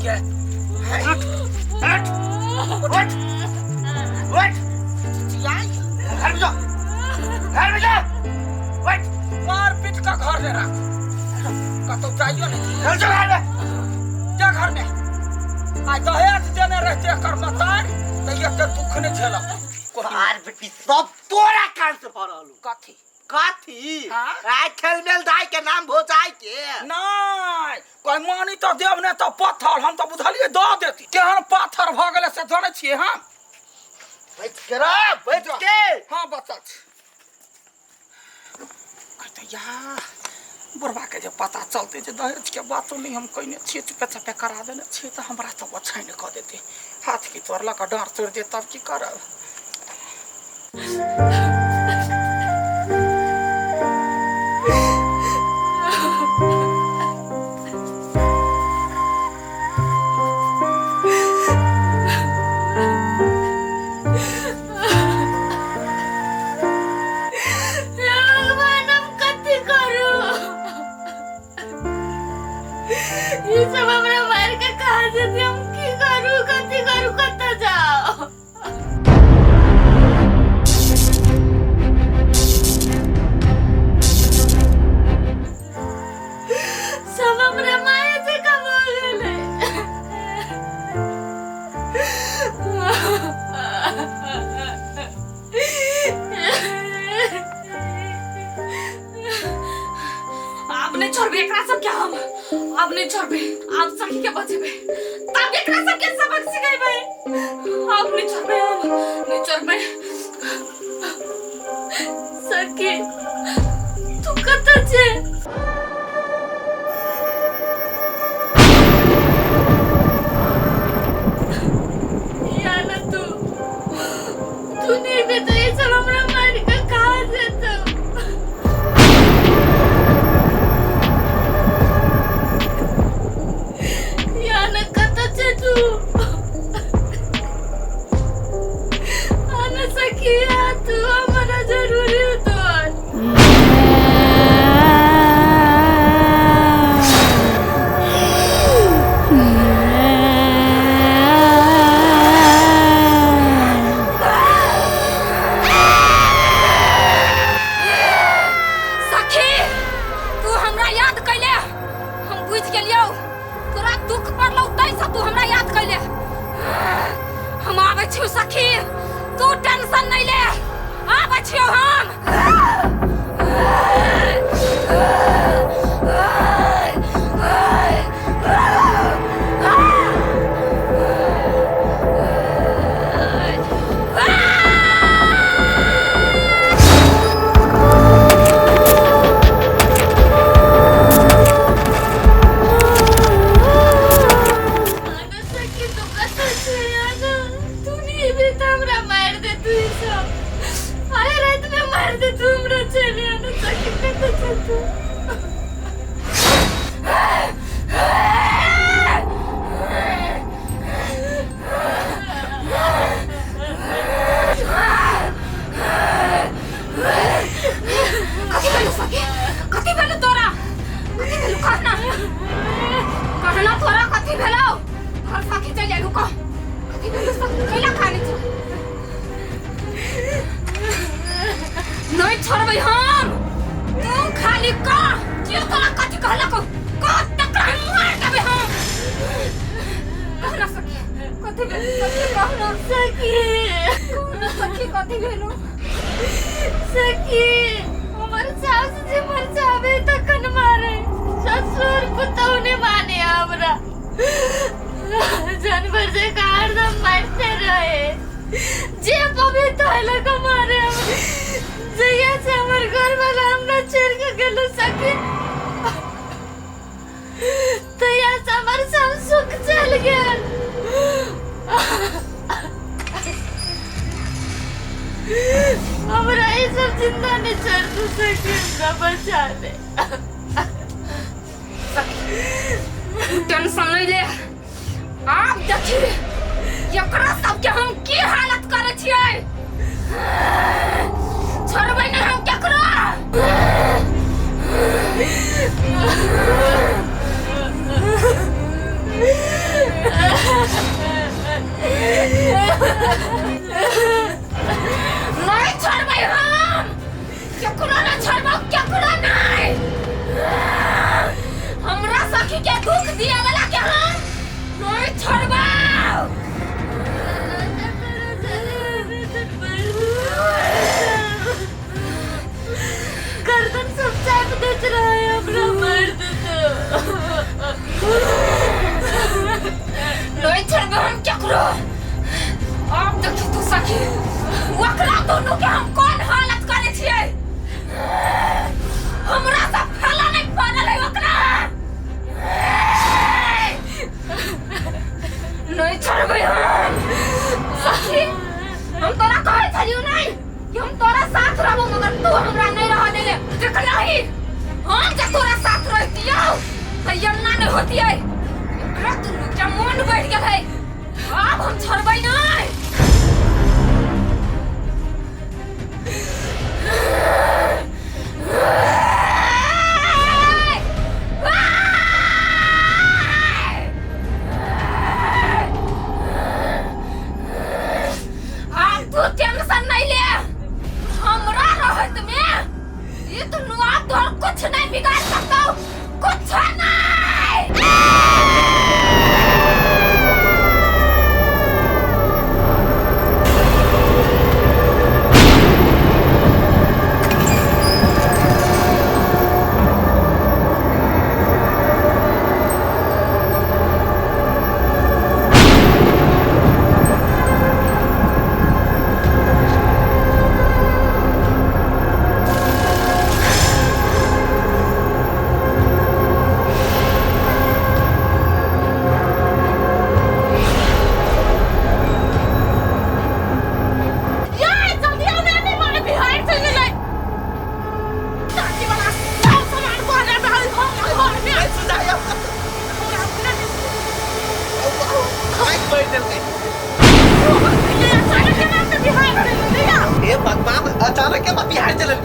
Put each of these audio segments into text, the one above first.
के। उठ उठ उठ उठ, घर में जा, घर में जा, उठ। मार पीट का घर में राख, कतौ जाइयो नहीं। चल जा घर में, जा घर में। आ दहेज देने रहते एकर मतार तऽ एते दुख नहि झेलत। बार बेटी सब तोरा कान से भऽ रहल। कथी? कथी? हाँ? आइ खेल मेल दाई के नाम भोजाई के नहि कोइ मानी तऽ देब, नहि तऽ पत्थर। हम तऽ बुझलियै दऽ देती, केहन पाथर भऽ गेलै से जानै छियै हम। बैठ के रे, बैठ के। हाँ बचल छी। कहतै या बुढ़बा के जे पता चलतै जे दहेज के बातो नहि हम कयने छियै, चुपे चापे करा देने छियै, तऽ हमरा तऽ ओछाइन कऽ देतै। हाथ की तोड़लक आ डाँड़ तोड़ि देत, तब की करब? हे भगवान, हम कथी करू? ई सब हमरा मार के कहा जेतै। हम की करू, कथी करू, कतऽ जाउ? सब हमरा माय जकाँ भऽ गेलै। आब नहीं छोड़बे एकरा सबके हम, आब नहीं छोड़बे। आब सखी के बचेबे तब एकरा सबके सबक सिखेबे। आब नहीं छोड़बे हम, नहीं छोड़बे। सखी, तू कतऽ छे? या ना तू तू नहीं बे तो ये सब हमरा मार के खा जेतौ। या ना, कतऽ छे तू? आना सखी, आ तू, हमरा जरूरी हो तोर। सखी, तू हमरा याद कैले, हम बुझ गेलियौ। तोरा दुख पड़लौ तै से तू हमरा याद कैले। हम आबै छियौ सखी, तू टेंशन नहीं ले, आबै छियौ हम। आना सखी, तू कतऽ छे? आना, तू नहीं एबे तऽ हमरा मारि देतू ई सब। आइ राति में मारि देतू हमरा। चलि आना सखी, कतऽ छे तू? कथी भेलौ सखी? कथी भेलौ तोरा? कथी भेलौ? कहना, कहना, तोरा कथी भेलौ? घर सखी चलि आयलू, कह कथी भेलौ सखी? कैला खाने छौ? नहीं छोड़बै हम। तू खाली कह, के तोरा कथी कहलक? कह, तकरा हम मार देबै हम। कहना सखी, कथी भेलौ सखी? कहना। सखी। कहना सखी, कथी भेलौ? सखी, हमर सास जे मरचाबे तखन मारे, ससुर पुतहु नहि माने हमरा। जानवर जे हरदम मारते रहे, जे पबे तोहले के मारे हमरा। जहिया से हमर घर वाला हमरा छोड़ के गेलो सखी, तहिया से हमर सब सुख चल गेल। हमरा ई सब जिंदा नहीं छोड़ दू सखी, हमरा बचा ले। तू टेंशन नहीं ले, आब देखी एकरा सबके हम की हालत करै छियै। छोड़बै नहीं हम केकरो। सखी के दुख दिया वाला के हम नहीं छोड़बौ। गर्दन सब चाप देत रहे हमरा मार देते। नहीं छोड़बे हम केकरो। अब देखी तू सखी ओकरा दोनों के हम कोन हालत करे छियै। हमरा से फैला नहीं पड़ल है ओकरा। नहीं छोड़बे हम सखी। हम तोरा कहै छलियौ नहीं कि हम तोरा साथ रहबो, मगर तू हमरा नहीं रह देले। देखलही हम जे तोरा साथ रहतियौ त एना नहीं होतियै। एकरा दुनू के मन बढ़ गेल है, आब हम छोड़बै नहीं। आब तू टेंशन नहीं ले, हमरा रहत में ये दुनू आब तोहर कुछ नहीं बिगाड़ सकतौ, कुछ नहीं। हे भगवान, अचानक के बिहार चलल।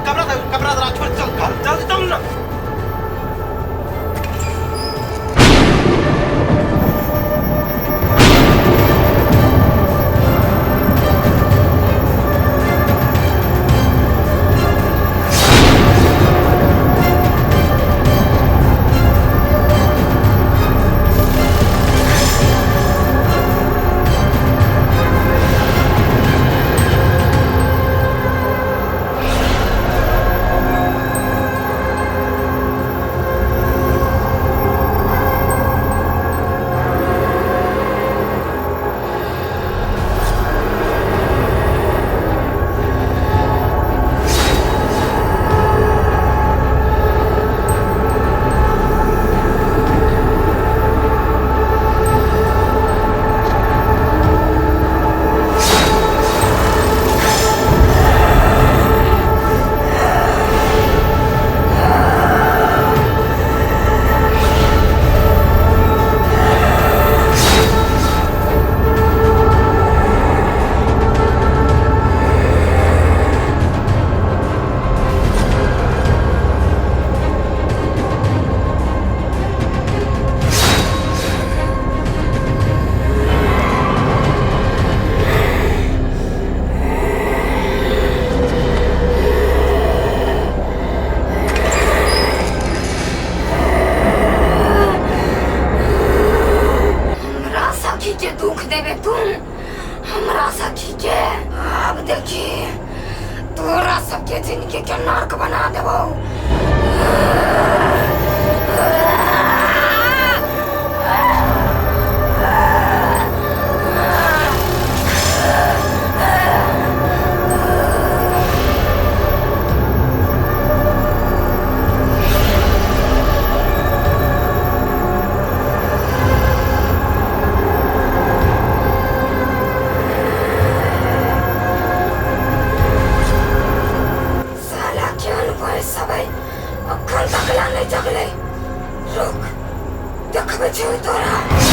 कपड़ा कपड़ा जरा छोड़, चल घर जल्दी चल ना। देवे तू हमरा सखी के। अब देखी तोरा सबके जिंदगी के नर्क बना देबो। अखन तक ला नहीं जगले, रुक देखबे छियौ तोरा।